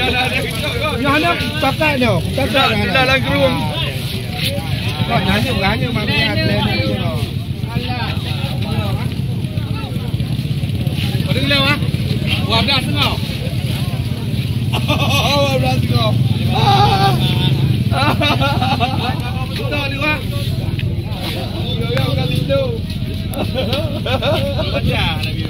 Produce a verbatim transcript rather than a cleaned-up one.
Nyoe hana pakat nyoe, pakat nyoe. Dalam gerung. Kok nyanyi, nyanyi, mami, ada. Pada gila, ah? Wah, dah tengok. Wah, dah tengok. Ah. Betul ni, wah. Yo, yo, dah lindu. Baca lagi.